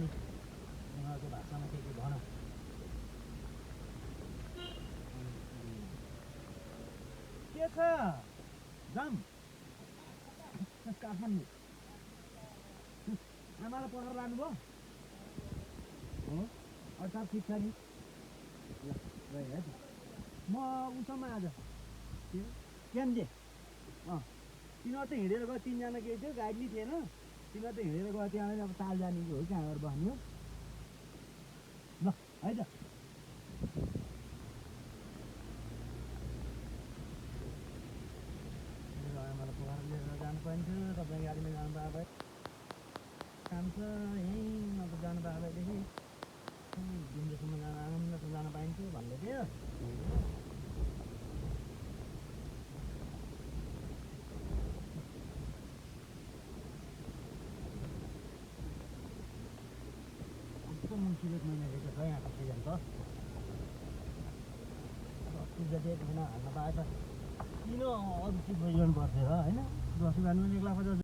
नि उहाँको भाषामा के भन के छ जाम काठमाडौँ आमालाई पकाएर लानुभयो हो अचार ठिक छ नि ल है त म उसँग आज केन्जे तिनीहरू त हिँडेर गयो तिनजना केही थियो गाइड नि थिएन तिनीहरू त हिँडेर गयो त्यहाँ अब ताल जाने कि हो कहाँबाट बस्ने हो ल है त आमालाई पकाएर लिएर जानु पाइन्थ्यो तपाईँ गाडीमा जानु पाए भए काम छ यहीँ अब जानु पाए भएदेखि दिनसम्म जान आनन्दसँग जान पाइन्थ्यो भन्दै थियो मुसिबत महिना रहेछ छ यहाँको सिजन त अस्ति जति एक महिना हाल्न पाए त किन अरू चिज गरिरहनु पर्थ्यो र होइन दसैँ भानु पनि 1,50,000